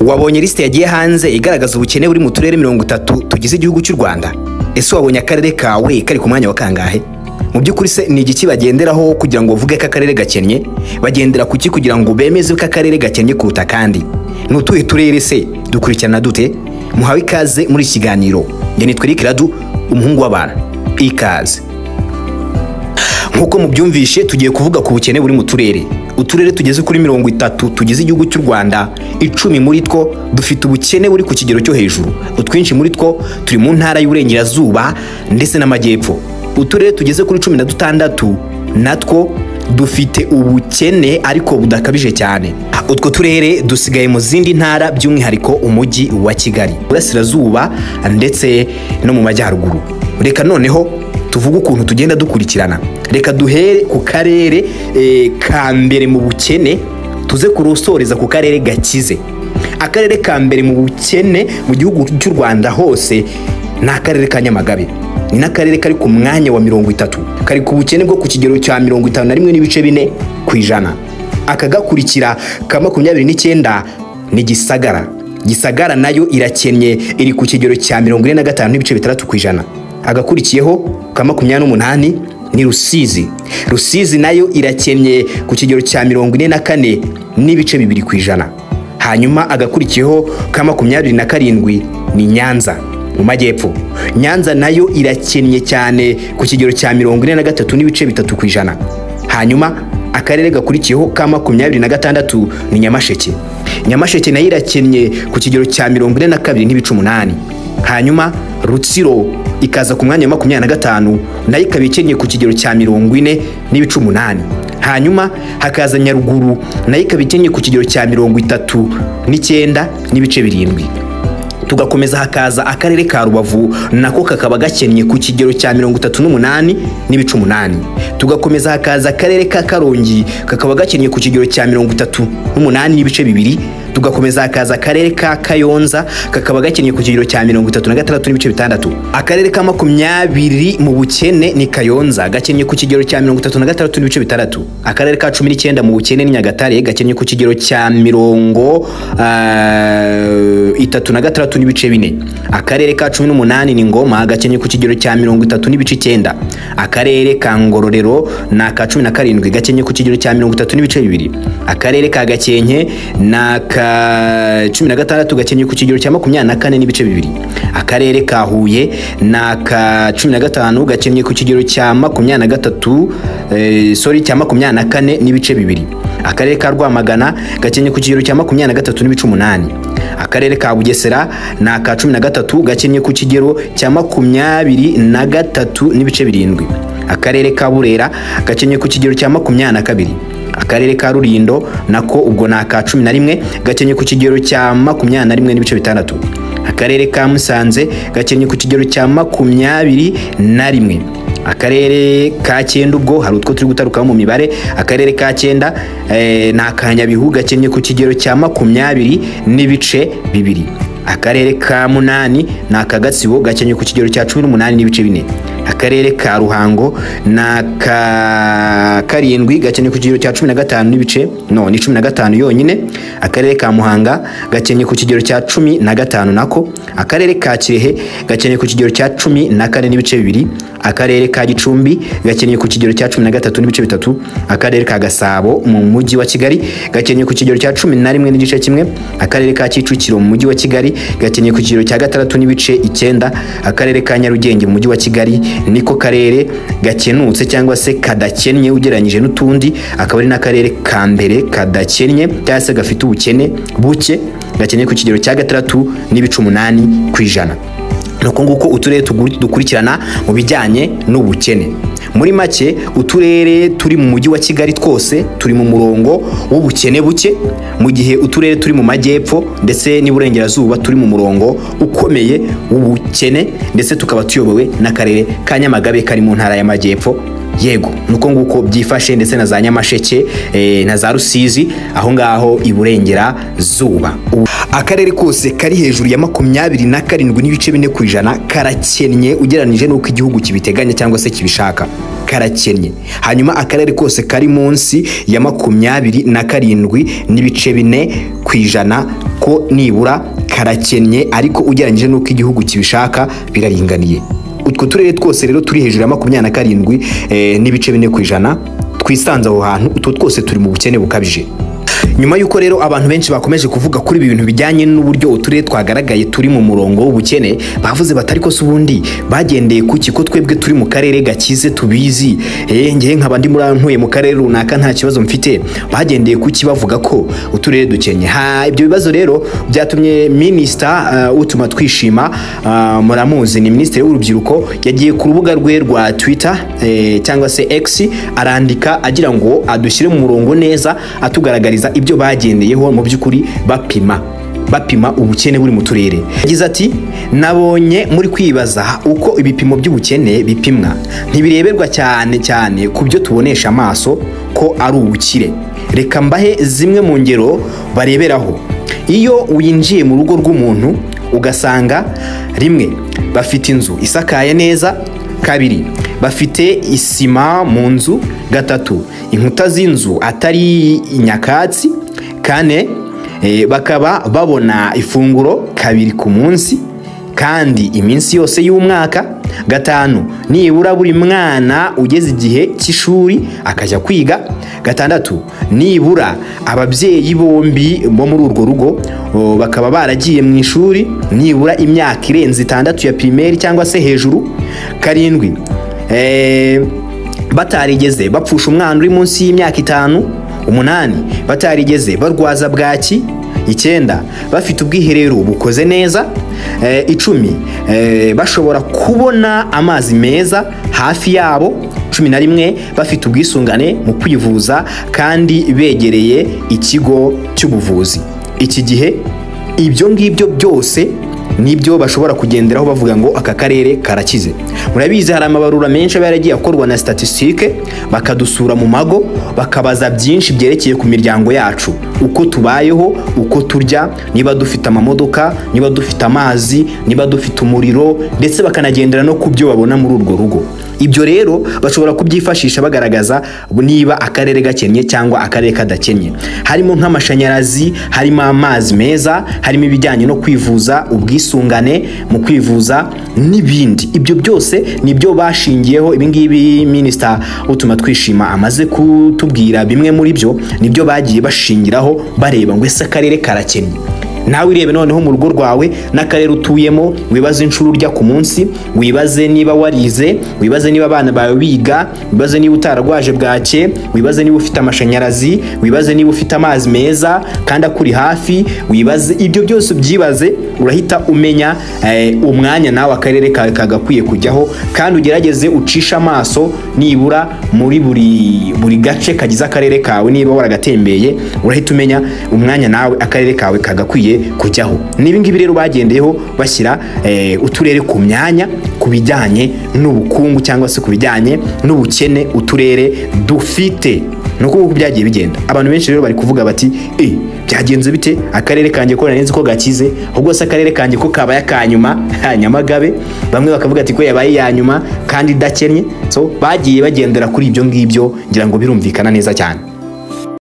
Wabonye lisite yagiye hanze igaragaza ubukene buri mu turere 30 tugize igihugu cy'u Rwanda. Ese wabonye akarere kawe kari ku mwanya wa kangahe? Mu by'ukuri se ni igiki bagenderaho kugira ngo bavuge ko akarere gakennye? Bagendera kuki kugira ngo bemeze ko akarere gakennye kuruta kandi? Ni utuhe turere se dukurikirana dute? Muhawe ikaze muri iki kiganiro. Njye nitwa Eric Radu, umuhungu w'abantu. Ikaze. Nkuko mubyumvishe tugiye kuvuga ku bukene buri mu turere. Uturere tugeze kuri 30 tugize igihugu cy'u Rwanda, 10 muri two dufite ubukene buri ku kigero cyo hejuru. Utwinshi muri two turi mu ntara y'Uburengerazuba ndetse n'Amajyepfo. Uturere tugeze kuri 16 natwo dufite ubukene ariko budakabije cyane. Utwo turere dusigaye mu zindi ntara by'umwihariko umujyi wa Kigali, Burasirazuba ndetse no mu Majyaruguru. Reka noneho tuvuge ukuntu tugenda dukurikirana. Reka duhere ku karere ka mbere mu bukene, tuze kurusoreza ku karere gakize. Akarere ka mbere mu bukene mu gihugu cy'u Rwanda hose ni akarere ka Nyamagabe. Ni n'akarere kari ku mwanya wa 30, kari ku bukene bwo ku kigero cya 51.4 ku ijana. Akagakurikira ka 29 ni Gisagara. Gisagara nayo irakennye, iri ku kigero cya 45.6 ku ijana. Agakurikiyeho ka 28 ni Rusizi. Rusizi nayo irakennye ku kigero cya 44.2 ku ijana. Hanyuma agakurikiyeho ka 27 ni Nyanza mu Majyepfo. Nyanza nayo irakennye cyane ku kigero cya 43.3 ku ijana. Hanyuma akarere gakurikiyeho ka 26 ni Nyamasheke. Nyamasheke nayo irakennye ku kigero cya 42.8. Hanyuma Rutsiro ikaza ku mwanya wa 25 nayo ikaba ikennye ku kigero cya 40.8. Hanyuma hakaza Nyaruguru nayo ikaba ikennye ku kigero cya 39.7. Tugakomeza hakaza akarere ka Rubavu nako kakaba gakennye ku kigero cya 38.8. Tugakomeza hakaza akarere ka Karongi kakaba gakennye ku kigero cya 38.2. Tugakomeza hakaza akarere ka Kayonza kakaba gakennye ku kigero cya 36.6. Akarere ka 20 mu bukene ni Kayonza gakennye ku kigero cya 36.6. Akarere ka 19 mu bukene ni Nyagatare gakennye ku kigero cya 36.4. Akarere ka 18 ni Ngoma gakennye ku kigero cya 30.9. Akarere ka Ngororero na ka 17 gakennye ku kigero cya 30.2. Akarere ka Gakenke na ka 16 gakennye ku kigero cya 24.2. Akarere ka Huye na ka 15 gakennye ku kigero cya 23 cya 24.2. Akarere ka Rwamagana gakennye ku kigero cya 23.8. Akarere ka Bugesera na ka 13 gakennye ku kigero cya 23.7. Akarere ka Burera gakennye ku kigero cya 22. Akarere ka Rulindo nako ubwo na ka 11 gakennye ku kigero cya 21.6. Akarere ka Musanze gakennye ku kigero cya 21. Akarere ka 9 ubwo hari utwo turi gutaruka mu mibare. Akarere ka 9 na ka Nyabihu gakennye ku kigero cya 20.2. Akarere ka 8 na ka Gatsibo gakennye ku kigero cya 18.4. Akarere ka Ruhango na ka 7 gakennye ku kigero cya 15 yonyine. Akarere ka Muhanga gakennye ku kigero cya 15 nako. Akarere ka Kirehe gakennye ku kigero cya 14.2. Akarere ka Gicumbi gakennye ku kigero cya 13.3. Akarere ka Gasabo mu mujyi wa Kigali gakennye ku kigero cya 11.1. Akarere ka Kicukiro mu mujyi wa Kigali gakennye ku kigero cya 6.9. Akarere ka Nyarugenge mu mujyi wa Kigali niko karere gakenutse cyangwa se kadakennye ugereranyije n'utundi, akaba ari n'akarere ka mbere kadakennye cyangwa se gafite ubukene buke, gakennye ku kigero cya 6.8 ku ijana. Nuko nguko uturere dukurikirana mu bijyanye n'ubukene. Muri make uturere turi mu mujyi wa Kigali twose turi mu murongo w'ubukene buke, mu gihe uturere turi mu majyepfo ndetse n'iburengerazuba turi mu murongo ukomeye w'ubukene, ndetse tukaba tuyobowe n'akarere ka Nyamagabe kari mu ntara y'Amajyepfo. Yego, nuko nguko byifashe, ndetse na za Nyamasheke na za Rusizi aho ngaho iburengera zuba. Akarere kose kari hejuru ya 27.4 ku ijana karakennye ugereranije n'uko igihugu kibiteganya cyangwa se kibishaka. karakennye. Hanyuma akarere kose kari munsi ya 27.4% ko nibura karakennye, ariko ugereranyije n'uko igihugu kibishaka biraringaniye. Utwo turere twose rero turi hejuru ya 27.4% twisanze aho hantu, utwo twose turi mu bukene bukabije. Nyuma y'uko rero abantu benshi bakomeje kuvuga kuri ibi bintu bijyanye n'uburyo uturere twagaragaye turi mu murongo w'ubukene, bavuze batari ko se ubundi bagendeye kuki ko twebwe turi mu karere gakize tubizi, ngewe nkaba ndi muri ntuye mu karere runaka nta kibazo mfite, bagendeye kuki bavuga ko uturere dukennye? Ibyo bibazo rero byatumye Minisita utuma twishima, muramuzi ni Minisitiri w'Urubyiruko, yagiye ku rubuga rwe rwa Twitter cyangwa se X, arandika agira ngo adushyire mu murongo neza, atugaragariza ibyo bagendeyeho mu by'ukuri bapima ubukene buri mu turere. Yagize ati nabonye muri kwibaza uko ibipimo by'ubukene bipimwa, ntibireberwa cyane cyane ku byo tubonesha amaso ko ari ubukire. Reka mbahe zimwe mu ngero bareberaho. Iyo winjiye mu rugo rw'umuntu ugasanga rimwe bafite inzu isakaye neza, kabiri bafite isima mu nzu, gatatu inkuta z'inzu atari nyakatsi, kane bakaba babona ifunguro kabiri ku munsi kandi iminsi yose y'umwaka, gatanu nibura buri mwana ugeze igihe cy'ishuri akajya kwiga, gatandatu nibura ababyeyi bombi bo muri urwo rugo bakaba baragiye mu ishuri nibura imyaka irenze 6 ya primaire cyangwa se hejuru, karindwi batarigeze bapfusha umwana uri munsi y'imyaka 5, umunani batarigeze barwaza bwaki, 9 bafite ubwiherero bukoze neza, 10 bashobora kubona amazi meza hafi yabo, 11 bafite ubwisungane mu kwivuza kandi begereye ikigo cy'ubuvuzi. Iki gihe ibyo ngibyo byose nibyo bashobora kugenderaho bavuga ngo aka karere karakize. Murabizi hari amabarura menshi aba yaragiye akorwa na statistique, bakadusura mu mago bakabaza byinshi byerekeye ku miryango yacu, uko tubayeho, uko turya, niba dufite amamodoka, niba dufite amazi, niba dufite umuriro, ndetse bakanagendera no kubyo babona muri urwo rugo. Ibyo rero bashobora kubyifashisha bagaragaza niba akarere gakennye cyangwa akarere kadakennye. Harimo nk'amashanyarazi, harimo amazi meza, harimo ibijyanye no kwivuza, ubwisungane mu kwivuza n'ibindi. Ibyo byose nibyo bashingiyeho. Ibi ngibi Minisita utuma twishima amaze kutubwira bimwe muri byo, nibyo bagiye bashingiraho bareba ngo ese akarere karakennye. Nawe irebe noneho mu rugo rwawe n'akarere utuyemo, wibaze inshuro urya ku munsi, wibaze niba warize, wibaze niba abana bawe biga, wibaze niba utararwaje bwake, wibaze niba ufite amashanyarazi, wibaze niba ufite amazi meza kandi akuri hafi, wibaze ibyo byose ubyibaze, urahita umenya umwanya nawe akarere kawe kagakwiye kujyaho, kandi ugerageze ucisha amaso nibura muri buri gace kagize akarere kawe, niba waragatembeye urahita umenya umwanya nawe akarere kawe kagakwiye kujyaho. Nibi ngibi rero bagendeyeho bashyira uturere ku myanya ku bijyanye n'ubukungu cyangwa se ku bijyanye n'ubukene uturere dufite. Nuko uko byagiye bigenda, abantu benshi rero bari kuvuga bati byagenze bite akarere kanjye ko narinzi ko gakize, ahubwo se akarere kanjye ko kabaye akanyuma Nyamagabe, bamwe bakavuga ati ko yabaye ya nyuma kandi idakennye. So bagiye bagendera kuri ibyo ngibyo, ngira ngo birumvikana neza cyane.